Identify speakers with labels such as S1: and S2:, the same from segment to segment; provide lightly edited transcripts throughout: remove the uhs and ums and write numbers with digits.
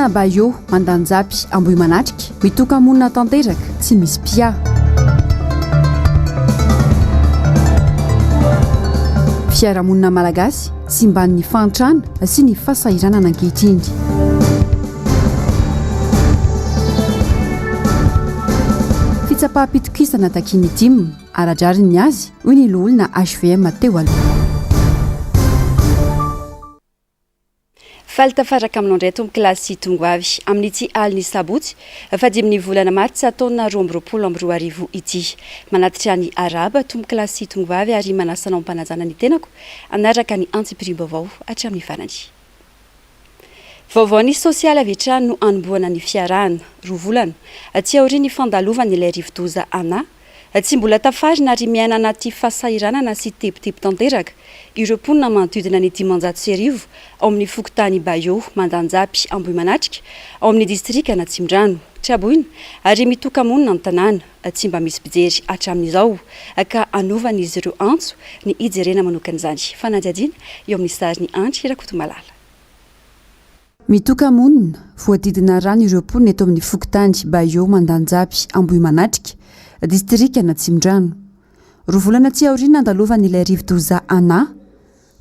S1: Fiarahamonina Baio, Mandanjapy, Ambohimanatrika, mitoka-monina tanteraka, tsy misy mpiahy. Fiarahamonina malagasy simban'ny fahantrana sy ny fahasahiranana ankehitriny. Fitsapaham-pitokisana takian'ny tim, ara-drariny ny azy, hoy ny loholona hvm teo aloha.
S2: Faly tafaraka aminao indray tompokolahy sy tongoavy amin'ity alin'ny sabotsy fahadimin'ny volana martsa taona 2022 ity. Manatitra ny arahaba tompokolahy sy tongovavy ary manasa anao am-panajana ny tenako hanaraka ny antsipiriam-baovao hatramin'ny farany. Vaovao ny sosialy avy hatrany no hanombohana ny fiarahana, roa volana aty aorian'ny fandalovan'ilay rivodoza Ana. Tsy mbola tafarina ary miaina anaty fahasahiranana sy tebiteby tanteraka ireo mponina manodidina ny 1500 ao amin'ny fokontany Baio, Mandanjapy, Ambohimanatrika, ao amin'ny distrikan'Atsimondrano. Traboina ary mitoka-monina ny tanàna, tsy mba misy mpijery hatramin'izao ka anovan'izy ireo antso ny hijerena manokana izany. Fanadihadiana eo amin'ny sarin'i Andry Rakotomalala.
S1: Mitoka-monina, voadidina rano ireo mponina eto amin'ny fokontany Baio Mandanjapy Ambohimanatrika, distrikan'Atsimondrano. Roa volana aty aoriana nandalovan'ilay rivodoza Ana,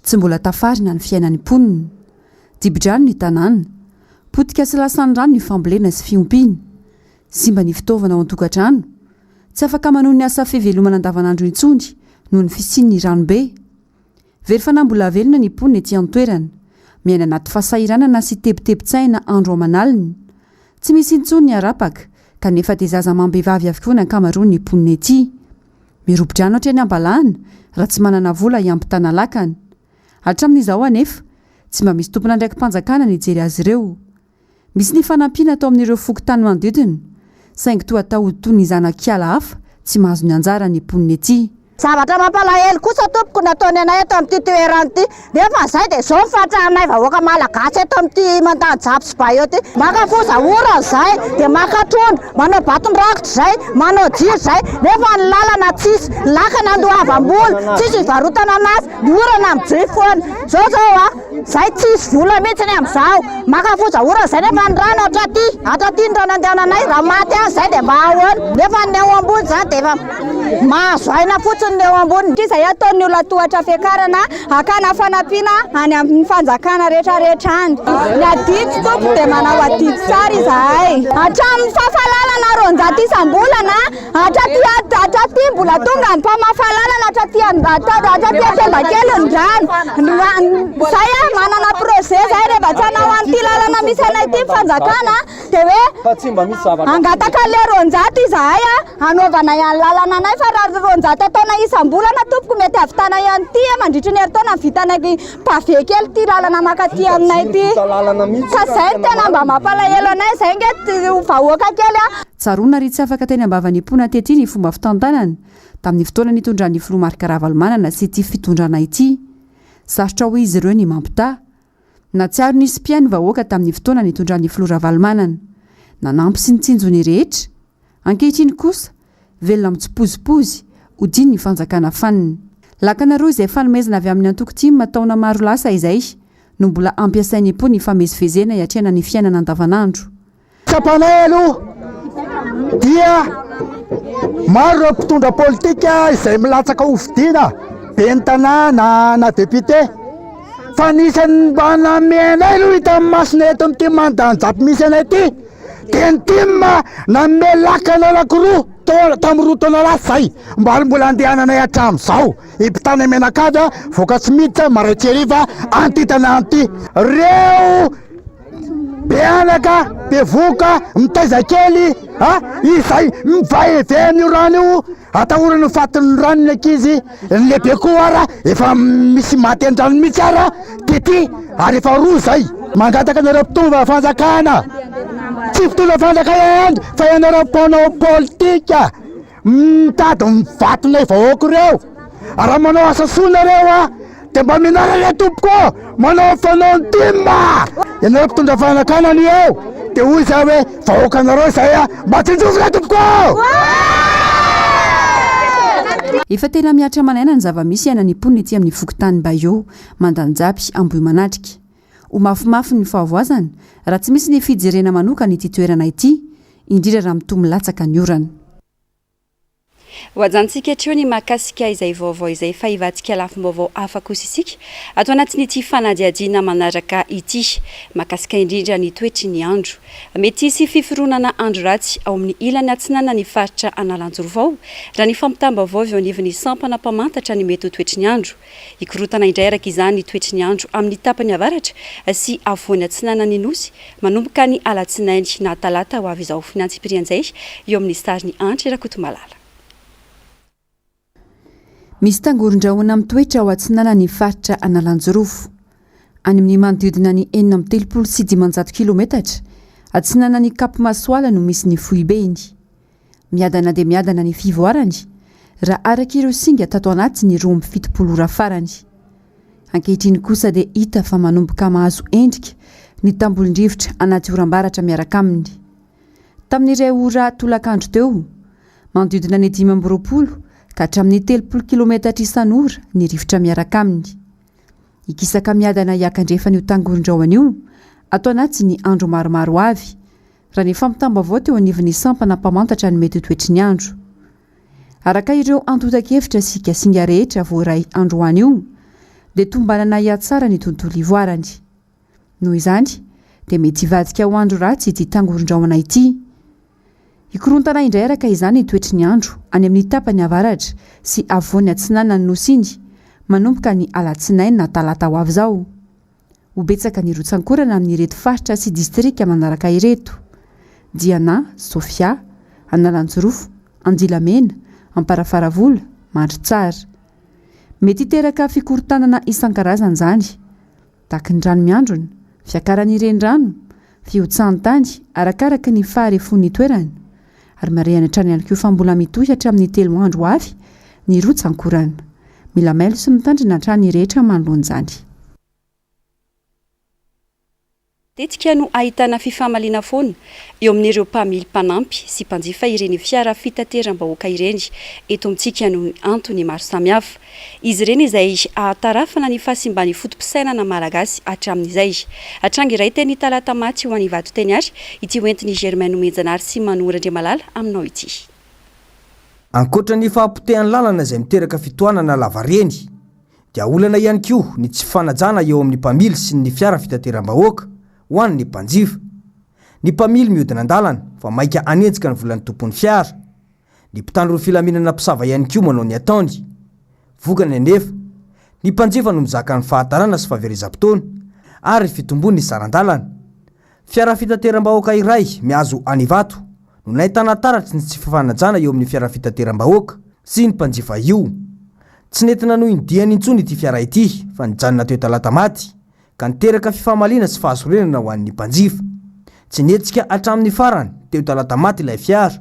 S1: tsy mbola tafarina ny fiainan'ny mponina. Dibo-drano ny tanàna. Potika sy lasan'ny rano ny fambolena sy fiompiana. Simba ny fitaovana ao an-tokantrano. Tsy afaka manohy ny asa fivelomana andavanandro intsony noho ny fisian'ny ranobe. Very fanahy mbola velona ny mponina ety an-toerana. Miaina anaty fahasahiranana sy tebitebin-tsaina andro aman'alina. Tsy misy intsony ny harapaka, kanefa dia zaza amam-behivavy avokoa ny ankamaroan'ny mponina ety. Mirobo-drano hatreny am-balahana raha tsy manana vola hiampitana lakana. Hatramin'izao anefa, tsy mba misy tompon'andraiki-panjakana nijery azy ireo. Misy ny fanampiana atao amin'ireo fokontany manodidina, saingy toa atao ho toy ny zanak'ala hafa tsy mahazo ny anjara ny mponina ety.
S3: Zavatra mampalahelo kosa tompoko ny ataony anay eto amin'ity toerana ity, nefa izay dia izao ny fahatranay vahoaka malagasy eto amin'ity Mandanjapy sy Baeo ity, maka foza orana izay dia maka trondro, manao baton-drakitra izay, manao jiro izay, nefa ny lalana tsisy, ny lakana andoavam-bola, tsisy ivarotana anazy, ny orana mijohy foana, izao izao a. Zay tsisy vola mihitsy ny amizao. Maka foza orana zay nefa ny rano hatraty, hatraty ny rano andehananay, raha maty any zay dia mba ahoana? Nefa ny ao ambony zany dia efa mahazo aina fotsiny ny eo ambony.
S4: Satria izay ataon'ny olona tohatra fiakarana hakana fanampiana any amin'ny fanjakana rehetra rehetra any. Ny adidy tompoko dia manao adidy tsara izahay. Hatramin'ny fahafalalana 200 isam-bolana Hatraty hatraty mbola tonga ny mpamafa lalana hatraty hatraty Antembakely ny rano. Zay a manana projet zay rehefa tsy hanao an'ity lalana misy anay ity ny fanjakana dia hoe hangataka le 200 izahay a hanaovanay any lalana anay fa raha 200 ataonay isam-bolana tompoko mety havitanay an'ity mandritry ny herintaona vitanay pavé kely ity lalana mankaty aminay ity. Ka zay no tena mba mampalahelo anay zay nge vahoaka kely a.
S1: Tsaroana ary tsy afaka teny am-bavan'ny mponina tety ny fomba fitantanana tamin'ny fotoana nitondran'ny filoha Marc Ravalomanana sy ity fitondrana ity. Sarotra hoy izy ireo ny mampitaha. Nahatsiaro nisy mpiahy ny vahoaka tamin'ny fotoana nitondran'ny filoha Ravalomanana. Nanampy sy nitsinjo ny rehetra. Ankehitriny kosa, velona mitsipozipozy, hodian'ny fanjakana fanina. Lakana roa izay fanomezana avy amin'ny antoko tim taona maro lasa izay no mbola ampiasain'ny mponina hifamezivezena hiatrehana ny fiainana andavanandro.
S5: Tsapanay aloha dia maro ireo mpitondra politika izay milatsaka ho fidiana ben'ny tanàna na député fa anisan'ny mba nanome anay aloha hitan'ny masonay eto amin'ity Mandanjapy misy anay ity dia ny tim nanome lakana anankiroa taona tamin'ny roa taona lasa izay mba ary mbola andehananay hatramin'izao i mpitana mianakavy voaka tsy miditra marain-tsy hariva an'ity tanàna ity reo Be anaka, bevohoka, mitaiza kely a, izay mivaeve an'io rano io, atahorana ho fatin'ny rano ny ankizy, ny lehibe koa ara efa misy maty an-drano mihitsy ara tety ary efa roa izay. Mangataka anareo mpitondra fanjakana, tsy mpitondra fanjakana ihany fa ianareo mpanao politika. Mitady ny vatonay vahoaka ireo. Raha manao asa soa nareo a, dia mba mianara re tompoko ô, manao fanaon'ny tim a! Ianareo mpitondra fanjakana anie eo, dia hoy izaho hoe vahoakanareo izay a, mba tsinjovy re tompoko ô!
S1: Efa tena mihatra aman'aina ny zava-misy iainan'ny mponina ety amin'ny fokontany Baio, Mandanjapy, Ambohimanatrika. Ho mafimafy ny fahavoazana raha tsy misy ny fijerena manokana ity toerana ity, indrindra raha mitohy milatsaka ny orana.
S2: Ho ajanontsika hatreo ny mahakasika izay vaovao izay fa hivadika lafim-baovao hafa kosa isika ato anatin'ity fanadihadiana manaraka ity mahakasika indrindra ny toetry ny andro. Mety hisy fiforonana andro ratsy ao amin'ny ilany atsinanan'ny faritra Analanjirofo ao raha ny fampitam-baovao avy eo anivon'ny sampana mpamantatra ny mety ho toetry ny andro. Hikorontana indray araka izany ny toetry ny andro amin'ny tapany avaratra sy afovoany atsinanan'ny Nosy manomboka ny alatsinainy na talata ho avy izao. Ny antsipirian'izay eo amin'ny sarin'i Andry Rakotomalala.
S1: Misy tangoron-drahona mitoetra ao atsinanan'ny faritra Analanjirofo. Any amin'ny manodidina ny 536 kilometatra atsinanan'i Cap Masoala no misy ny foibeny. Miadana dia miadana ny fivoarany, raha araka ireo singa tato anatin'ny 72 ora farany. Ankehitriny kosa dia hita fa manomboka mahazo endrika ny tambolon-drivotra anaty oram-baratra miaraka aminy. Tamin'ny iray ora tolakandro teo, manodidina ny 25 ka hatramin'ny 30 kilometatra isan'ora ny rivotra miaraka aminy. Hikisaka miadana hiakandrefana io tangoron-drahona io ato anatin'ny andro maromaro ho avy, raha ny fampitam-baovao teo anivon'ny sampana mpamantatra ny mety ho toetry ny andro. Araka ireo antontan-kevitra sy kasinga rehetra voaray androany io, dia tombanana hihatsara ny tontolo ivoarany. Noho izany, dia mety hivadika ho andro ratsy ity tangoron-drahona ity. Hikorontana indray araka izany ny toetry ny andro any amin'ny tapany avaratra sy afovoany atsinanan'ny Nosy iny, manomboka ny alatsinainy na talata ho avy izao. Ho betsaka ny rotsankorana amin'ireto faritra sy distrika manaraka ireto, Diana, Sofia, Analanjirofo, Andilamena, Amparafaravola, Mandritsara. Mety hiteraka fikorontanana isan-karazany izany, tahaka ny rano miandrona, fiakaran'ny renirano, fihotsahan'ny tany, arakaraka ny faharefon'ny toerana. Ary marihana hatrany ihany koa fa mbola mitohy hatramin'ny telo andro ho avy ny rotsankorana. Mila mailo sy mitandrina hatrany ny rehetra manoloana izany.
S2: Matetika no ahitana fifamaliana foana eo amin'ireo mpamily mpanampy sy mpanjifa ireny fiara fitateram-bahoaka ireny eto amintsika noho ny antony maro samihafa. Izy ireny izay ahatarafana ny fahasimban'ny foto-pisainana malagasy hatramin'izay. Tranga iray teny Talatamaty ho an'Ivato teny ary ity hoentin'i Germain Nomenjanahary sy Mano Randriamalala aminao ity.
S6: Ankoatra ny fahapotehan'ny lalana izay miteraka fitohanana lavareny dia olana ihany koa ny tsy fanajana eo amin'ny mpamily sy ny fiara fitateram-bahoaka ho an'ny mpanjifa. Ny mpamily mihodina an-dalana fa maika hanenjika ny volan'ny tompon'ny fiara. Ny mpitandro ny filaminana mpisava ihany koa manao ny ataony. Vokany anefa, ny mpanjifa no mizaka ny fahatarana sy fahaverezam-potoana ary fitombon'ny saran-dalana. Fiara fitateram-bahoaka iray mihazo an'Ivato no nahitana taratry ny tsy fifanajana eo amin'ny fiara fitateram-bahoaka sy ny mpanjifa io. Tsy nety nanohy ny diany intsony ity fiara ity fa nijanona teo Talatamaty ka niteraka fifamaliana sy fahasorenana ho an'ny mpanjifa. Tsy nihetsika hatramin'ny farany teo Talatamaty ilay fiara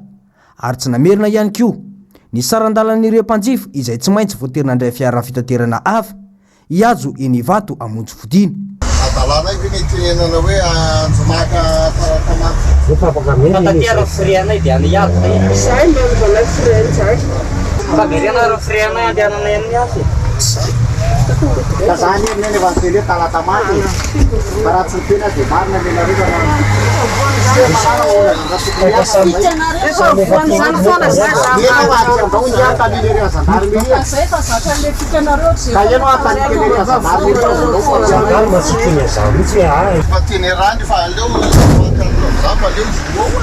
S6: ary tsy namerina ihany koa ny saran-dalan'ireo mpanjifa izay tsy maintsy voatery nandray fiara fitaterana hafa hihazo eny Ivato hamonjy fodiana.
S7: Adalanay ve ny itenenana hoe anjomaka Talatamaty?
S8: Fa taty ary ny frais anay dia any hiady zay e.
S9: Izahay mba mbola frais njay.
S8: Famerenana ary ny frais anay andehananay amin'ny asa e.
S7: Fa za anie ry neny efa niteny hoe talata maty e. Fa raha tsy niteny aho dia marina ny anareo fa raha tsy mahalala olona zany tokony hiasa zay.
S9: Efa voan'izany foana za za.
S7: Eny fa aty andao ny ahy talily ery gendarmerie e.
S9: Zay fa zatra an'le fikanareo ry
S7: Ka eny hoa talily ery gendarmerie ao fa
S10: Gendarme tsy tiany an'izany mihitsy hoe ahy.
S7: Fa teny rany fa aleo maka an'izany fa aleo izy roa hoa.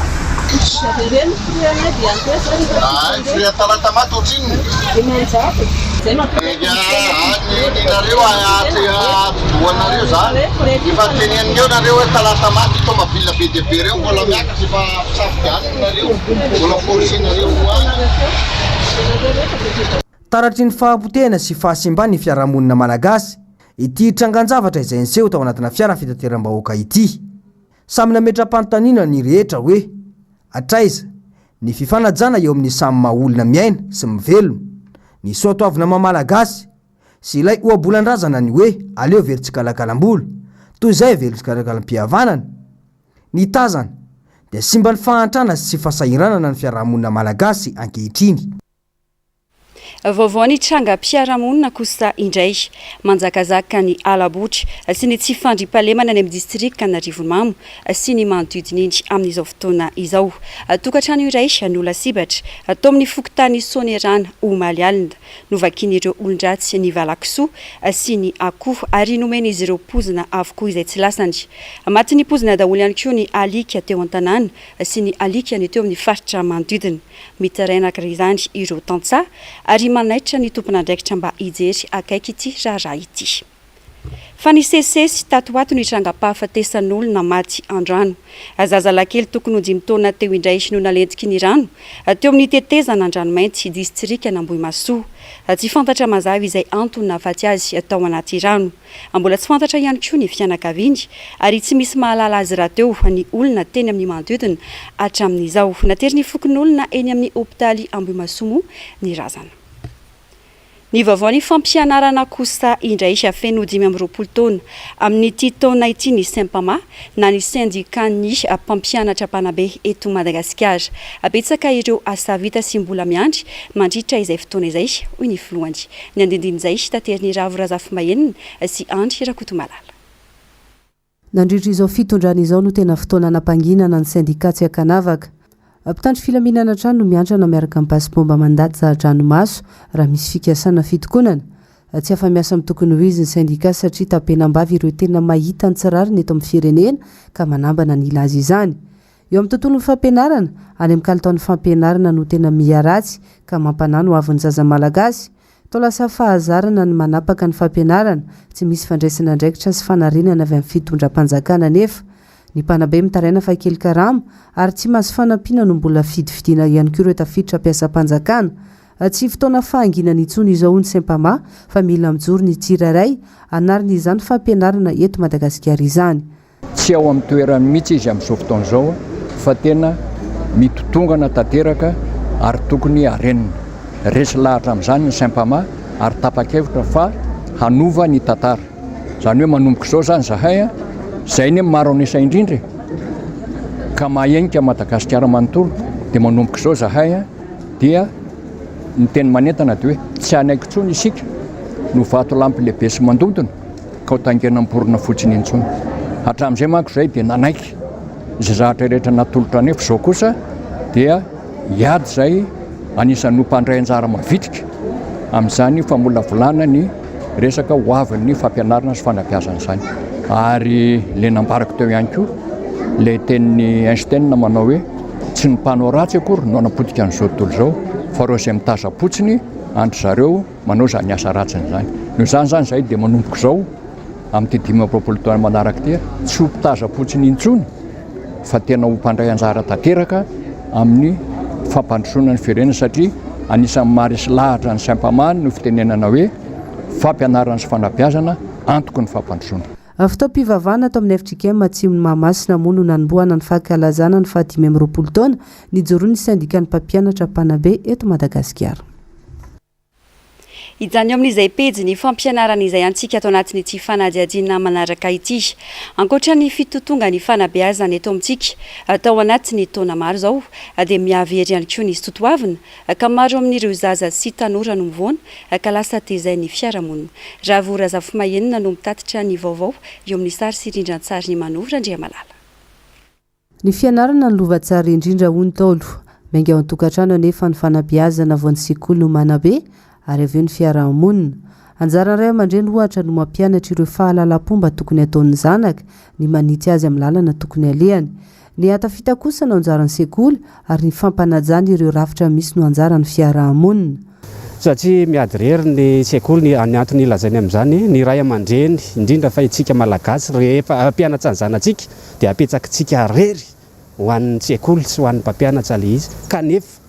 S9: Avereno frais anay dia andeha zay.
S7: Ay frais Talatamaty ohatrinona?
S9: 500. Zay
S7: Dia any nareo aty atidohanareo zany efa teneniny eo nareo hoe Talatamaty tomobile be dia be reo mbola miakatra efa ampisafidianiny nareo mbola forcenareo ho any.
S6: Taratry ny fahapotehana sy fahasimban'ny fiarahamonina malagasy ity trangan-javatra izay niseho tao anatina fiara fitateram-bahoaka ity. Samy nametra-panontaniana ny rehetra hoe, hatraiza ny fifanajana eo amin'ny samy maha olona miaina sy mivelona, ny soatoavina maha malagasy sy ilay ohabolan-drazana ny hoe aleo very tsikalakalam-bola toy izay very tsikalakalam-pihavanana? Ny tazana dia simban'ny fahantrana sy fahasahiranana ny fiarahamonina malagasy ankehitriny.
S2: Vaovao ny trangam-piarahamonina kosa indray. Manjakazaka ny hala-botry sy ny tsy fandriampahalemana any amin'ny distrikan'Arivonimamo sy ny manodidina iny amin'izao fotoana izao. Tokantrano iray no lasibatra tao amin'ny fokontany Soanierana omaly alina. Novakian'ireo olon-dratsy ny valakisoa sy ny akoho ary nomen'izy ireo poizina avokoa izay tsy lasany. Matin'ny poizina daholo ihany koa ny alika teo an-tanàna sy ny alika ny teo amin'ny faritra manodidina. Mitaraina araka izany ireo tantsaha ary manaitra ny tompon'andraikitra mba hijery akaiky ity raharaha ity. Fa nisesisesy tato ho ato ny trangam-pahafatesan'olona maty an-drano. Zazalahikely tokony ho dimy taona teo indray no nalentiky ny rano teo amin'ny tetezana Andranomainty, distrikan'Ambohimahasoa. Tsy fantatra mazava izay antony nahafaty azy tao anaty rano. Mbola tsy fantatra ihany koa ny fianakaviany ary tsy misy mahalala azy rahateo ny olona teny amin'ny manodidina hatramin'izao. Naterin'ny fokonolona eny amin'ny hopitaly Ambohimahasoa moa ny razana. Ny vaovao ny fampianarana kosa indray feno 25 taona amin'ity taona ity ny Sempama na ny sendikan'ny mpampianatra mpanabe eto Madagasikara. Betsaka ireo asa vita sy mbola miandry mandritra izay fotoana izay, hoy ny filohany. Ny andindin'izay, taterin'i Ravo Razafimahenina sy Andry Rakotomalala.
S1: Nandritra izao fitondrana izao no tena fotoana nampanginana ny sendikà tsy ankanavaka. Mpitandro filaminana hatrany no miantrana miaraka amin'ny basy bomba mandatsa-dranomaso raha misy fikasana fitokonana. Tsy afa-miasa amin'ny tokony ho izy ny sendikà satria tapenam-bava ireo tena mahita ny tsy rariny eto amin'ny firenena ka manambana ny hilaza izany. Eo amin'ny tontolon'ny fampianarana, any amin'ny kalitaon'ny fampianarana no tena miha-ratsy ka mampanahy ny hoavin'ny zaza malagasy. Toa lasa fahazarana ny manapaka ny fampianarana, tsy misy fandraisana andraikitra sy fanarenana avy amin'ny fitondram-panjakana anefa. Ny mpanabe mitaraina fa kely karama ary tsy mahazo fanampiana no mbola fidifidiana ihany koa ireo tafiditra mpiasam-panjakana. Tsy fotoana fahanginana intsony izao hoy ny Sempama fa mila mijoro ny tsirairay hanarina izany fampianarana eto Madagasikara izany.
S11: Tsy ao amin'ny toerany mihitsy izy amin'izao fotoana izao fa tena mitotongana tanteraka ary tokony harenina. Resy lahatra amin'izany ny Sempama ary tapa-kevitra fa hanova ny tantara. Izany hoe manomboka izao izany izahay, izay anie maro an'isa indrindra e, ka mahenika Madagasikara manontolo dia manomboka izao izahay dia ny teny manentana dia hoe tsy hanaiky intsony isika no vatolampy lehibe sy mandodona. ka ho taingenam-borona fotsiny intsony. Hatramin'izay manko izay dia nanaiky izay zavatra rehetra natolotra anefa izao kosa dia hiady izay anisan'ny ho mpandray anjara mavitrika amin'izany famolavolana ny resaka ho avin'ny fampianarana sy fanabeazana izany. Ary ilay nambarako teo ihany koa ilay tenin'i Einstein manao hoe tsy ny mpanao ratsy akory no hanapotika an'izao tontolo izao fa ireo izay mitazam-potsiny an-dry zareo manao izany asa ratsiny izany. Noho izany izany izahay dia manomboka izao amin'ity 25 taona manaraka ity tsy ho mpitazam-potsiny intsony fa tena ho mpandray anjara tanteraka amin'ny fampandrosoana ny firenena satria anisan'ny maharesy lahatra ny Sempama ny fitenenana hoe fampianarana sy fanabeazana antoky ny fampandrosoana.
S1: Fotoam-pivavahana ato amin'ny fjkm Atsimon'i Mahamasina moa no nanombohana ny fankalazana ny faha 25 taona nijoroan'ny sendikan'ny mpampianatra mpanabe eto Madagasikara.
S2: Hijanona eo amin'izay pejy ny fampianarana izay antsika ato anatin'ity fanadihadiana manaraka ity. Ankoatra ny fitotongan'ny fanabeazana eto amintsika tao anatin'ny taona maro izao dia mihavery ihany koa ny sotoavina ka maro amin'ireo zaza sy tanora no mivoana ka lasa tezain'ny fiarahamonina. Ravo Razafimahenina no mitatitra ny vaovao eo amin'ny sary sy rindran-tsarin'i Manoro Randriamalala.
S1: Ny fianarana no lova tsara indrindra hoy ny Ntaolo. Miainga ao an-tokantrano anefa ny fanabeazana vao ny sekoly no manabe ary avy eo ny fiaraha-monina. Anjaran'ny ray aman-dreny ohatra no mampianatra ireo fahalalam-pomba tokony hataon'ny zanaka, ny manitsy azy amin'ny lalana tokony alehany. Ny hahatafita kosa no anjaran'ny sekoly ary ny fampanajana ireo rafitra misy no anjaran'ny fiaraha-monina.
S12: Satria miady irery ny sekoly, ny antony ilazainy amin'izany, ny ray aman-dreny, indrindra fa isika Malagasy rehefa hampianatra ny zanatsika dia apetsakitsika rery ho an'ny sekoly sy ho an'ny mpampianatra ilay izy kanefa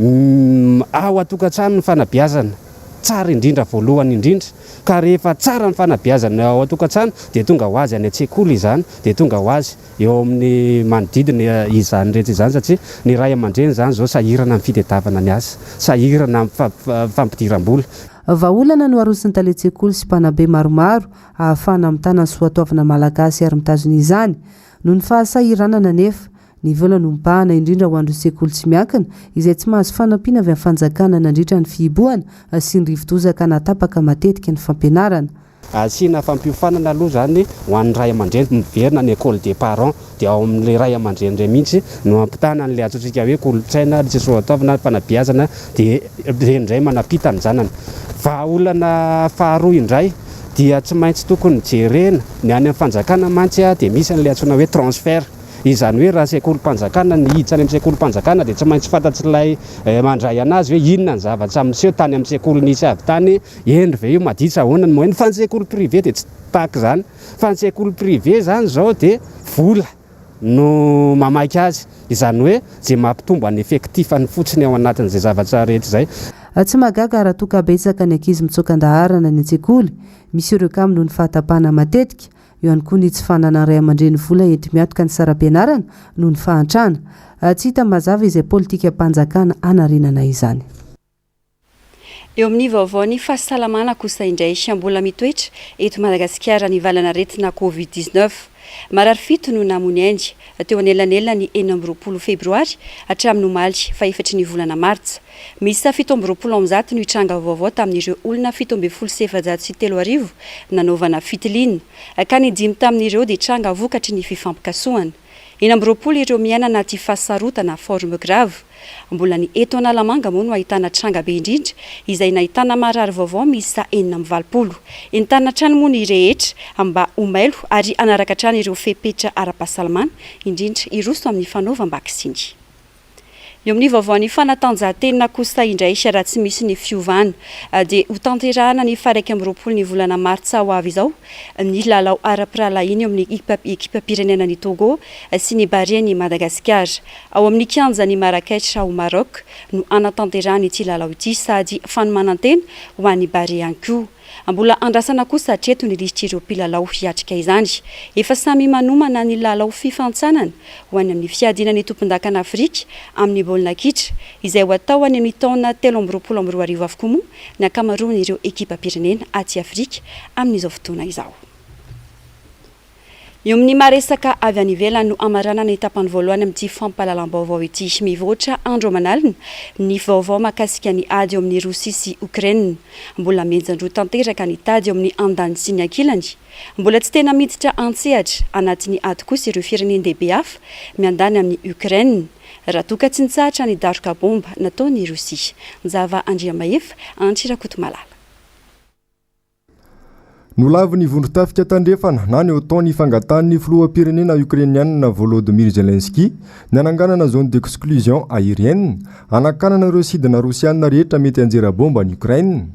S12: ao an-tokantrano ny fanabeazana tsara indrindra voalohany indrindra ka rehefa tsara ny fanabeazana ao an-tokantrano dia tonga ho azy any an-tsekoly izany dia tonga ho azy eo amin'ny manodidina izany rehetra izany satria ny ray aman-dreny izany izao sahirana amin'ny fitadiavana ny asa sahirana amin'ny fampidiram-bola.
S1: Vahaolana no aroson'ny talen-tsekoly sy mpanabe maromaro ahafahana mitana ny soatoavina malagasy ary mitazona izany. Noho ny fahasahiranana anefa,
S13: Ny vola no mibahana indrindra ho an'ireo sekoly tsy miankina izay tsy mahazo fanampiana avy amin'ny fanjakana nandritra ny fihibohana sy ny rivodoza ka nahatapaka matetika ny fampianarana.
S12: Asiana fampiofanana aloha izany ho an'ny ray aman-dreny, miverina ny école des parents dia ao amin'ilay ray aman-dreny indray mihitsy no ampitana an'ilay antsointsika hoe kolontsaina, ny soatoavina, ny fanabeazana dia ireny indray manampita ny zanany. Vahaolana faharoa indray dia tsy maintsy tokony jerena ny any amin'ny fanjakana mantsy dia misy an'ilay antsoina hoe transfert. Izany hoe raha sekolim-panjakana ny hiditra any amin'ny sekolim-panjakana dia tsy maintsy fantatr'ilay mandray an'azy hoe inona ny zavatra miseho tany amin'ny sekoly nisy avy tany Hendry ve io maditra ahoana ny moyenne fa ny sekoly privé dia tsy tahaka izany fa ny sekoly privé izany izao dia vola no mamaika azy izany hoe izay mampitombo ny effectif-ny fotsiny ao anatin'izay zavatra rehetra izay.
S13: Tsy mahagaga raha toa ka betsaka ny ankizy mitsoaka an-daharana any an-tsekoly, misy ireo kamo noho ny fahatapahana matetika, eo ihany koa ny tsy fananan'ny ray aman-dreny vola enti-miantoka ny saram-pianarana noho ny fahantrana. Tsy hita mazava izay politikam-panjakana hanarenana izany.
S2: Eo amin'ny vaovaon'ny fahasalamana kosa indray, mbola mitoetra eto Madagasikara ny valan'aretina Covid 19. Marary fito no namoy ny ainy teo anelanelan'ny 26 febroary hatramin'ny omaly fahefatry ny volana martsa. Miisa 127 no hitranga vaovao tamin'ireo olona 3417 nanaovana fitiliana, ka ny dimy tamin'ireo dia tranga vokatry ny fifampikasohana. 26 ireo miaina anaty fahasarotana, forme grave. Mbola ny eto Analamanga moa no ahitana tranga be indrindra, izay nahitana marary vaovao miisa 86. Entanina hatrany moa ny rehetra mba ho mailo ary hanaraka hatrany ireo fepetra ara-pahasalamana, indrindra hiroso amin'ny fanaovam-baksiny. Eo amin'ny vaovaon'ny fanatanjahantena kosa indray, raha tsy misy ny fiovana, dia hotanterahana ny faha 21 ny volana martsa ho avy izao ny lalao ara-pirahalahiana eo amin'ny ekipam-pirenenan'i Togo sy ny Barean'i Madagasikara. Ao amin'ny kianjan'i Marrakech ao Maroc no hanatanterahana ity lalao ity sady fanomanan-tena ho an'ny Barea ihany koa. Mbola andrasana kosa hatreto ny lisitr'ireo mpilalao hiatrika izany. Efa samy manomana ny lalao fifantsanana ho any amin'ny fiadiana ny tompondakan'Afrika amin'ny baolina kitra, izay ho atao any amin'ny taona 2023 avokoa moa ny ankamaroan'ireo ekipam-pirenena aty Afrika amin'izao fotoana izao. Eo amin'ny maha resaka avy any ivelany no hamaranana ny tapany voalohany amin'ity fampahalalam-baovao ity. Mivoatra andro aman'alina ny vaovao mahakasika ny ady eo amin'i Rosia sy Okraina. Mbola mihenjan-droa tanteraka ny tady eo amin'ny andaniny sy ny ankilany. Mbola tsy tena miditra an-tsehatra anatin'ny ady kosa ireo firenen-dehibe hafa miandany amin'i Ukraine, raha toa ka tsy nitsahatra ny daroka baomba nataon'i Rosia. Njava Andriamahefa, Antry Rakotomalala.
S14: Nolavin'ny vondron-tafika tandrefana na ny OTAN ny fangatahan'ny filoham-pirenena Okrainianina Volodymyr Zelensky ny hananganana zone d'exclusion aérienne hanakanana ireo sidina rosiana rehetra mety hanjera bomba an'i Ukraine.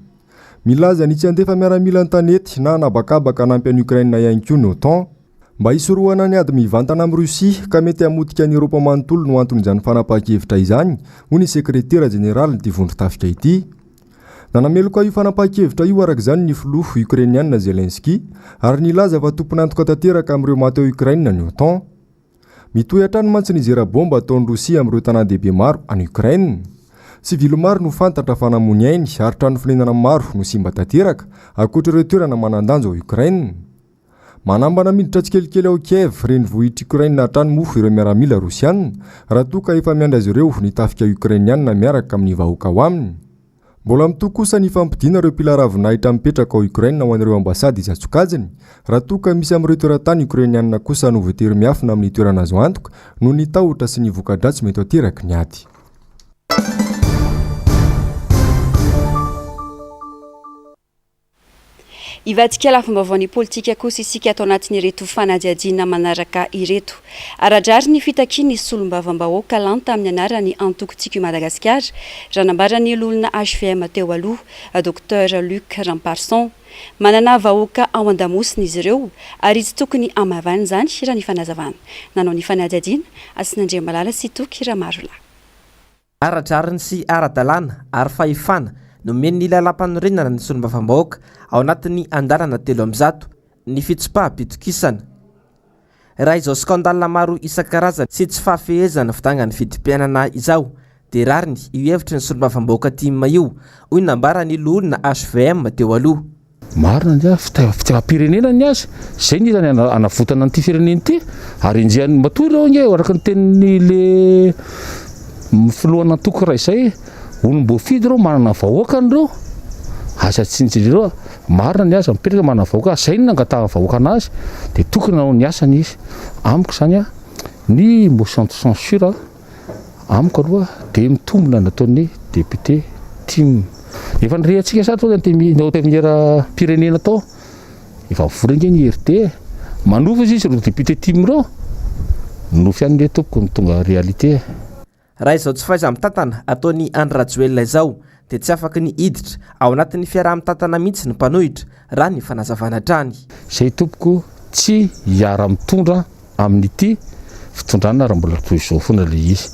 S14: Milaza ny tsy handefa miaramila an-tanety na hanabakabaka hanampy an'i Ukraine ihany koa ny OTAN. Mba hisorohana ny ady mivantana amin'i Russie ka mety hamotika an'i Eoropa manontolo no anton'izany fanapahan-kevitra izany, hoy ny sekretera jeneralin'ity vondron-tafika ity. Nanameloka io fanapahan-kevitra io araka izany ny filoha Ukrainiana Zelensky ary nilaza fa tompon'antoka tanteraka amin'ireo maty ao Ukraine ny OTAN. Mitohy hatrany mantsy ny zera bomba ataon'i Rosia amin'ireo tanàn-dehibe maro any Ukraine. Sivily maro no fantatra fa namoy ny ainy ary trano fonenana maro no simba tanteraka, ankoatra ireo toerana manan-danja ao Ukraine. Manambana miditra tsikelikely ao Kiev, renivohitr'i Ukraine hatrany moa ireo miaramila Rosiana, raha toa ka efa miandry azy ireo ny tafika Ukrainiana miaraka amin'ny vahoaka ao aminy. Mbola mitohy kosa ny fampodiana ireo mpila ravinahitra mipetraka ao Ukraine ho an'ireo ambasady isan-tsokajiny, raha toa ka misy amin'ireo teratany Ukrainiana kosa no voatery miafina amin'ny toerana azo antoka noho ny tahotra sy ny voka-dratsy mety ho ateraky ny ady.
S2: Hivadika lafim-baovaon'ny politika kosa isika ato anatin'ireto fanadihadiana manaraka ireto. Ara-drariny ny fitakian'ny solombavambahoaka lany tamin'ny anaran'ny antoko Tiako i Madagasikara, raha nambaran'ny loholona hvm teo aloha, Docteur Luc Ramparson. Manana vahoaka ao an-damosina izy ireo ary tsy tokony hamavana izany, raha ny fanazavana. Nanao ny fanadihadiana, Hasina Andriamalala sy Toky Ramarolahy.
S15: Ara-drariny sy ara-dalàna ary fahefana nomen'ny lalàmpanorenana ny solombavambahoaka ao anatin'ny andalana 103 ny fitsipaham-pitokisana. Raha izao scandale maro isan-karazany sy tsy fahafehezana fidangan'ny vidim-piainana izao dia rariny io hevitry ny solombavambahoaka tim io, hoy ny nambaran'ny loholona hvm teo aloha.
S16: Marina ny azy, fitiavam-pirenena ny azy, izay ny hitany hanavotana an'ity firenena ity, ary enjehan'ny matoa ireo ange araka ny tenin'ny le filohan'antoko iray izay, olom-boafidy ireo, manana ny vahoakany ireo, aza tsinjiny ireo, marina ny azy mipetraka manana vahoaka, izay no nangatahan'ny vahoaka anazy, dia tokony hanao ny asany izy, amiko izany an, ny motion de censure Amiko aloha dia mitombina ny nataon'ny député tim. Efa nirehantsika sady tao ny antenimieram-pirenena tao. Efa mivory ange ny IRD e. Manofy izy ireo député tim ireo. Nofy ihany re tompoko no tonga réalité e.
S15: Raha izao tsy fahaiza-mitantana ataon'i Andry Rajoelina izao dia tsy afaky ny hiditra ao anatin'ny fiaraha-mitantana mihitsy ny mpanohitra, raha ny fanazavana hatrany.
S16: Izay tompoko tsy hiara-mitondra amin'ity fitondrana raha mbola toy izao foana ilay izy.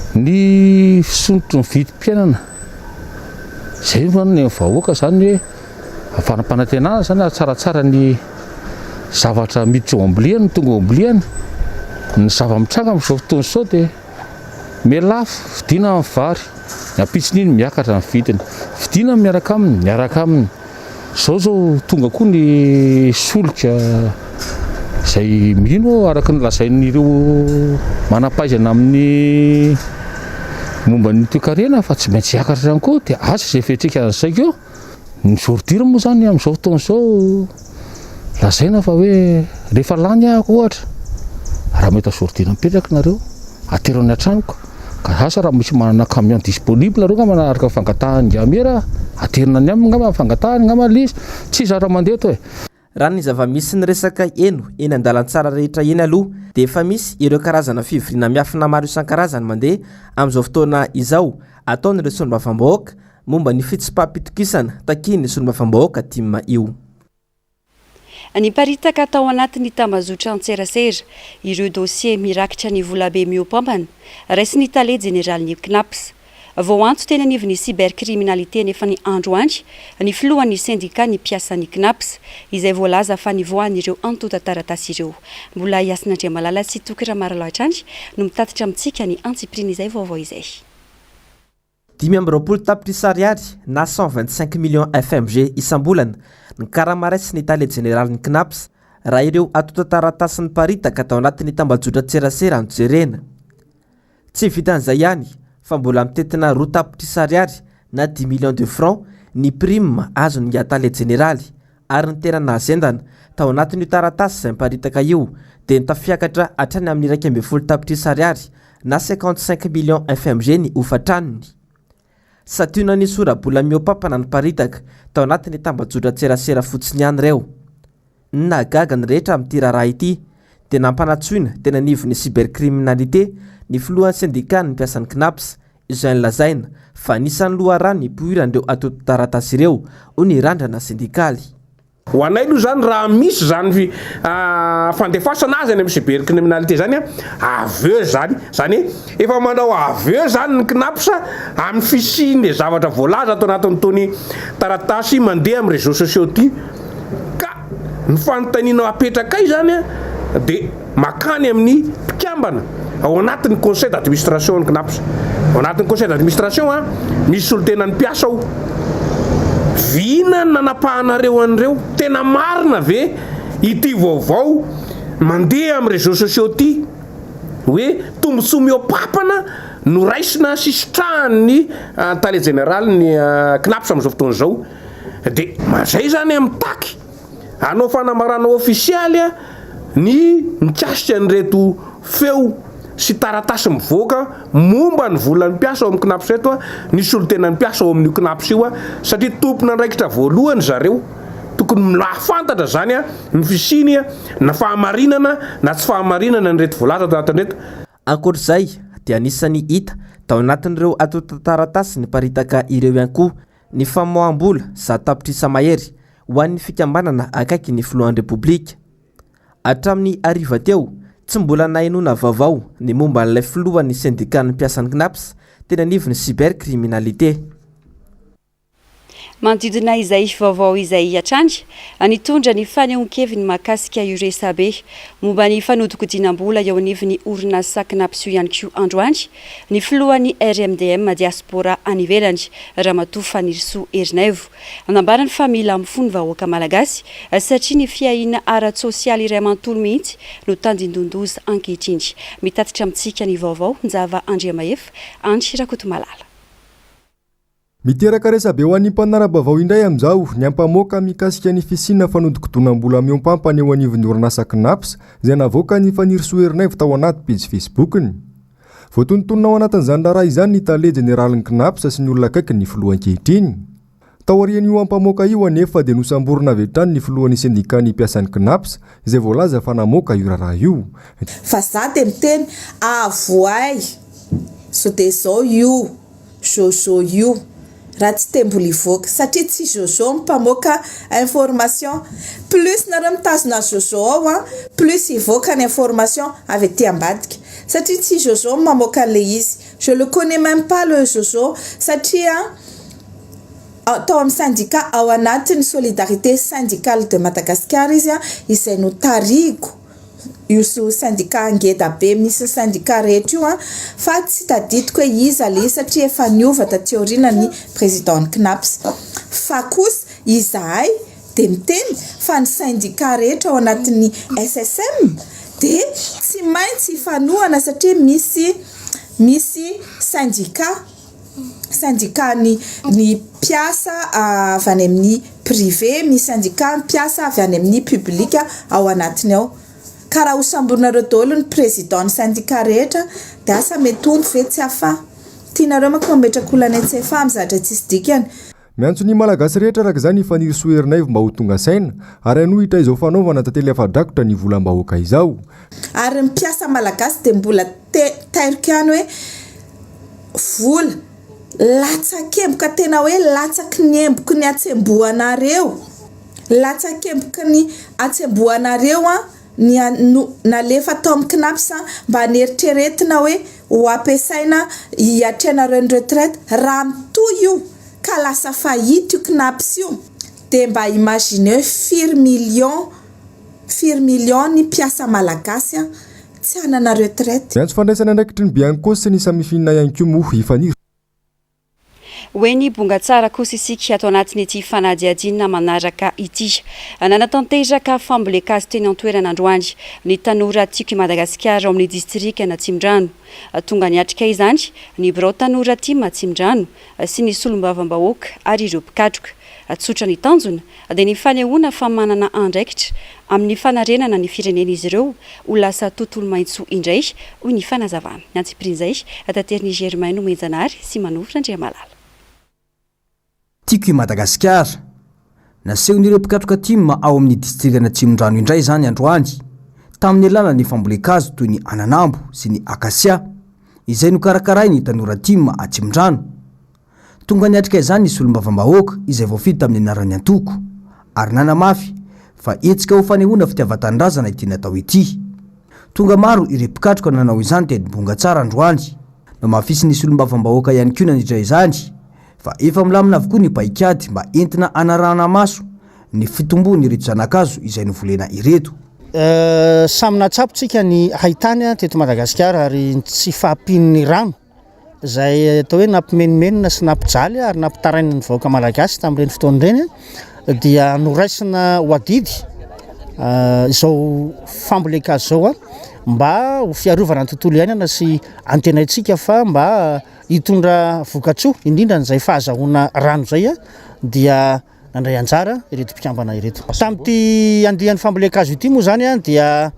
S16: Ny fisondrotry ny vidim-piainana, izay moa zany ny vahoaka zany hoe fanampanantenana zany hahatsaratsara ny zavatra miditra eo am-biliany, ny tonga eo am-biliany. Ny zava-mitranga amin'izao fotoana izao dia mihalafo, vidiana ny vary, ny ampitson'iny miakatra ny vidiny, vidiana ny miaraka aminy, miaraka aminy. Zao zao tonga koa ny solika izay mino aho araka ny lazain'ireo manam-pahaizana amin'ny momba ny toekarena fa tsy maintsy hiakatra ihany koa dia asa izay fiantraikan'izay koa. Ny ordure moa izany amin'izao fotoana izao lazaina fa hoe rehefa lany aho ohatra raha mahita ordure mipetraka nareo atero any an-tranoko. Ka asa raha misy manana camion disponible nareo angamba araka ny fangatahan'i Ngamera, aterina any aminy angamba ny fangatahany angamba ilay izy, tsy zara mandeha eto e.
S15: Raha ny zava-misy sy ny resaka heno eny an-dalantsara rehetra eny aloha dia efa misy ireo karazana fivoriana miafina maro isan-karazany mandeha amin'izao fotoana izao ataon'ireo solombavambahoaka momba ny fitsipaham-pitokisana takian'ny solombavambahoaka tim io.
S2: Niparitaka tao anatin'ny tambazotran-tserasera ireo dosie mirakitra ny volabe mihoampampana raisin'ny tale jeneralin'ny Cnaps. Voaantso teny anivon'ny cybercriminalité nefa ny androany ny filohan'ny sendikan'ny mpiasan'ny Cnaps, izay voalaza fa nivoahan'ireo antontan-taratasy ireo. Mbola i Hasina Andriamalala sy Toky Ramarolahy hatrany no mitatitra amintsika ny antsipirian'izay vaovao izay.
S15: 25 tapitrisa ariary na 125 millions FMG isam-bolana ny karama raisin'ny tale jeneralin'ny Cnaps raha ireo antontan-taratasy niparitaka tao anatin'ny tambajotran-tserasera no jerena. Tsy vitan'izay ihany fa mbola mitentina roa tapitrisa ariary na dix millions de francs ny prime azon'ingahy tale jeneraly ary ny tena nahazendana tao anatin'io taratasy izay miparitaka io dia ny tafiakatra hatrany amin'ny 11 tapitrisa ariary na 55 millions FMG ny hofan-tranony. Santionan'ny sora-bola mihoa-pampana niparitaka tao anatin'ny tambajotran-tserasera fotsiny ihany ireo. Ny nahagaga ny rehetra amin'ity raharaha ity dia nampanantsoina teny anivon'ny cybercriminalité ny filohan'ny sendikan'ny mpiasan'ny Cnaps izay nolazaina fa anisan'ny loharano nipoiran'ireo antontan-taratasy ireo, hoy ny randrana sendikaly.
S17: Ho anay aloha izany raha misy izany fandefasana azy any amin'ny cybercriminalité izany an, aveu izany, izany hoe efa manao aveu izany ny Cnaps amin'ny fisian'ilay zavatra voalaza ato anatin'itony taratasy mandeha amin'ny réseaux sociaux ity. Ka ny fanontaniana apetrakay izany an dia makany amin'ny mpikambana ao anatin'ny conseil d'administration ny Cnaps. Ao anatin'ny conseil d'administration an, misy solontenan'ny mpiasa ao. Vina ny nanapahanareo an'ireo? Tena marina ve ity vaovao mandeha amin'ny réseaux sociaux ity hoe tombontsoa mihoa-pampana no raisina sy sitrahan'ny tale jeneralin'ny Cnaps amin'izao fotoana izao? Dia izay izany mitaky Hanao fanambarana ofisialy ny mikasika an'ireto feo sy taratasy mivoaka momba ny volan'ny mpiasa ao amin'ny Cnaps ireto ny solontenan'ny mpiasa ao amin'io Cnaps io satria tompon'andraikitra voalohany zareo. Tokony mahafantatra izany ny fisiany na fahamarinana na tsy fahamarinana an'ireto voalaza ato anatin'ireto.
S15: Ankoatra izay dia anisan'ny hita tao anatin'ireo antontan-taratasy niparitaka ireo ihany koa Ny famoaham-bola 100 tapitrisa mahery ho an'ny fikambanana akaiky ny filohan'ny Repoblika. Hatramin'ny hariva teo, tsy mbola nahenoana vaovao ny momba an'ilay filohan'ny sendikan'ny mpiasan'ny Cnaps teny anivon'ny cybercriminalité.
S2: Manodidina izay vaovao izay hatrany, nitondra ny fanehoan-keviny mahakasika io resabe momba ny fanodikodinam-bola eo anivon'ny orinasa Cnaps io ihany koa androany ny filohan'ny RMDM Diaspora any ivelany, Ramatoa Fanirisoa Ernaivo. Nambarany fa mila mifoha ny vahoaka malagasy satria ny fiahiana ara-tsosialy iray manontolo mihitsy no tandindon-doza ankehitriny. Mitatitra amintsika ny vaovao, Njava Andriamahefa, Andry Rakotomalala.
S14: Miteraka resabe ho an'ny mpanara-baovao indray amin'izao ny ampamoaka mikasika ny fisiana fanodikodonam-bola mihoampampana eo anivon'ny orinasa Cnaps izay navoakan'i Fanirisoa Ernaivo tao anaty pejy Facebook-ny. Voatonontonona ao anatin'izany raharaha izany ny tale jeneralin'ny Cnaps sy ny olona akaiky ny filoha ankehitriny. Taorian'io ampamoaka io anefa dia nosamborina avy hatrany ny filohan'ny sendikan'ny mpiasan'ny Cnaps izay voalaza fa namoaka io raharaha io.
S18: Fa za de miteny avoay so de zao io Jojo io raha tsy te mbola hivoaka satria tsy Jojo no mpamoaka information plus nareo mitazona Jojo ao an plus hivoaka ny information avy aty ambadika satria tsy Jojo no mamoaka an'ilay izy je le connais même pas le Jojo satria tao amin'ny syndicat ao anatin'ny solidarité syndicale de Madagascar izy an izay notarihiko io syndicat ngeda be misy ny syndicat rehetra io an, fa tsy tadidiko hoe iza le izy satria efa niova taty aoriana ny président ny Cnaps, fa kosa izahay dia miteny fa ny syndicat rehetra ao anatin'ny SSM dia tsy maintsy hifanohana satria misy misy syndicat syndicat ny ny mpiasa avy any amin'ny privé, misy syndicat ny mpiasa avy any amin'ny public ao anatiny ao. Ka raha hosamborinareo daholo ny président ny syndicat rehetra dia asa mety omby ve tsy afa. Tianareo manko mametraka olona any an-tsefa amin'ny zavatra tsisy dikany.
S14: Miantso ny Malagasy rehetra araka izany i Fanirisoa Ernaivo mba ho tonga saina ary hanohitra izao fanaovana tantely afa-drakotra ny volam-bahoaka izao.
S18: Ary ny mpiasa malagasy dia mbola te tairiko ihany hoe vola latsakemboka tena hoe latsaky ny emboky ny hatsembohanareo, latsakemboky ny hatsembohanareo an ny no nalefa tao amin'ny Cnaps mba neritreretina hoe ho ampiasaina hiatrehanareo ny retraite, raha mitohy io ka lasa faillite io Cnaps io dia mba imaginez firy millions firy millions ny mpiasa malagasy an tsy hanana retraite.
S14: Miantso fandraisana andraikitry ny Bianco sy ny Samifin ihany koa moa i Faniry.
S2: Ho eny Bongatsara kosa isika ato anatin'ity fanadihadiana manaraka ity. Nanatanteraka fambolen-kazo teny an-toerana androany ny tanora Tiako i Madagasikara ao amin'ny distrikan'Atsimondrano. Tonga niatrika izany ny birao tanora tim Atsimondrano sy ny solombavambahoaka ary ireo mpikatroka. Tsotra ny tanjona dia ny fanehoana fa manana andraikitra amin'ny fanarenana ny firenena izy ireo ho lasa tontolo maitso indray, hoy ny fanazavana. Ny antsipirian'izay, taterin'i Germain Nomenjanahary sy Manovo Randriamalala.
S6: Tiako i Madagasikara. Nasehon'ireo mpikatroka tim ao amin'ny distrikan'Atsimondrano indray izany androany, tamin'ny alalan'ny fambolen-kazo toy ny ananambo sy ny akasia, izay nokarakarain'ny tanora tim Atsimondrano. Tonga niatrika izany ny solombavambahoaka izay voafidy tamin'ny anaran'ny antoko, ary nanamafy fa hetsika ho fanehoana fitiavan-tanindrazana ity natao ity. Tonga maro ireo mpikatroka nanao izany teny Bongatsara androany. Nohamafisin'ny solombavambahoaka ihany koa nandritra izany fa efa milamina avokoa ny paikady mba entina hanarahana maso ny fitombon'ireto zana-kazo izay novolena ireto.
S19: Samy nahatsapa tsika ny haitany teto Madagasikara ary ny tsy fahampian'ny rano. izay atao hoe nampimenomenona sy nampijaly ary nampitaraina ny vahoaka malagasy tamin'ireny fotoana ireny dia noraisina ho adidy izao fambolen-kazo izao mba ho fiarovana ny tontolo iainana sy antenaintsika fa mba hitondra vokatsoa indrindra an'izay fahazahoana rano izay dia nandray anjara ireto mpikambana ireto. Tamin'ity andiany fambolen-kazo ity moa izany dia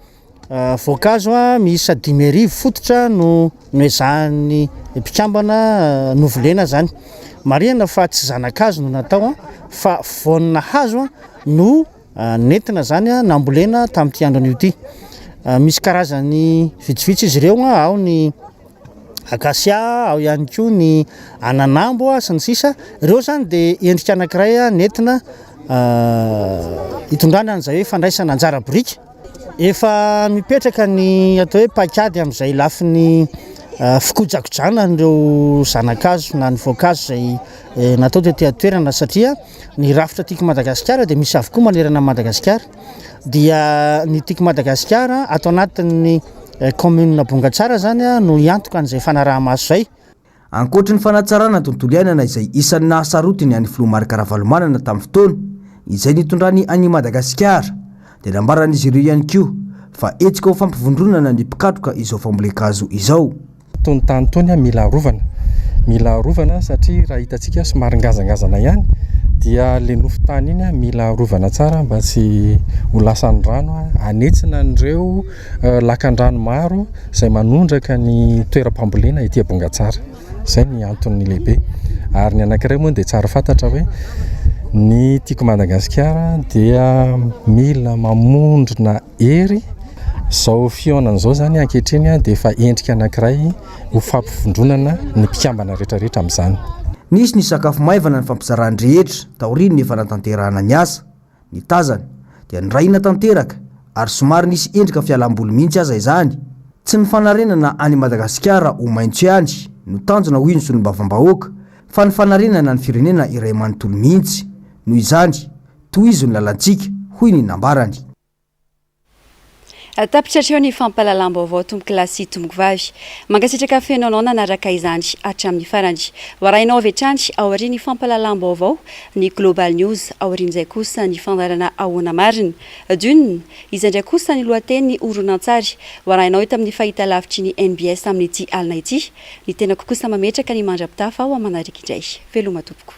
S19: Voankazo miisa 5000 fototra no noezahan'ny mpikambana novolena izany. Marihana fa tsy zana-kazo no natao fa voanina hazo no nentina izany nambolena tamin'ity andro anio ity. Misy karazany vitsivitsy izy ireo, ao ny acacia, ao ihany koa ny ananambo sy ny sisa. Ireo izany dia endrika anankiray nentina hitondrana an'izay hoe fandraisana anjara biriky. Efa mipetraka ny atao hoe paikady amin'izay lafiny fikojakojana an'ireo zana-kazo na ny voankazo izay natao tety an-toerana satria ny rafitra Tiako Madagasikara dia misy avokoa manerana an'i Madagasikara dia ny Tiako Madagasikara ato anatin'ny commune Bongatsara izany no hiantoka an'izay fanaraha-maso izay.
S6: Ankoatry ny fanatsarana ny tontolo iainana izay isan'ny nahasarotiny an'ny filoha Marc Ravalomanana tamin'ny fotoana izay nitondrany an'i Madagasikara dia nambaran'izy ireo ihany koa fa hetsika ho fampivondronana ny mpikatroka izao fambolen-kazo izao.
S20: Itony tany itony mila arovana, mila arovana satria raha hitantsika somary ngazangazana ihany dia le nofon-tany iny mila arovana tsara mba tsy ho lasan'ny rano hanetsina an'ireo lakan-drano maro izay manondraka ny toeram-pambolena ety Bongatsara. Izay ny antony lehibe. Ary ny anankiray moa dia tsara fantatra hoe ny Tiako Madagasikara dia mila mamondrona hery. Izao fihaonana izao izany ankehitriny dia efa endrika anankiray ho fampivondronana ny mpikambana rehetrarehetra amin'izany.
S6: Nisy ny sakafo maivana nifampizaran'ny rehetra taorian'ny fanatanterahana ny asa. Ny tazana dia nirahina tanteraka ary somary nisy endrika fialam-boly mihitsy aza izany. Tsy ny fanarenana an'i Madagasikara ho maitso ihany no tanjona hoy ny solombavambahoaka fa ny fanarenana ny firenena iray manontolo mihitsy. Noho izany, tohizo ny lalantsika, hoy ny nambarany.
S2: Tapitra hatreo ny fampahalalam-baovao tompokolahy sy tompokovavy. Mankasitraka feno anao nanaraka izany hatramin'ny farany. Ho arahinao avy hatrany aorian'ny fampahalalam-baovao ny Global News, aorian'izay kosa ny fandaharana Ahoana Marina? Dune, izay indray kosa ny lohatenin'ny horonantsary ho arahinao eto amin'ny fahitalavitry ny NBS amin'ity alina ity. Ny tenako kosa mametraka ny mandra-pitafa ho amanarika indray. Veloma tompoko.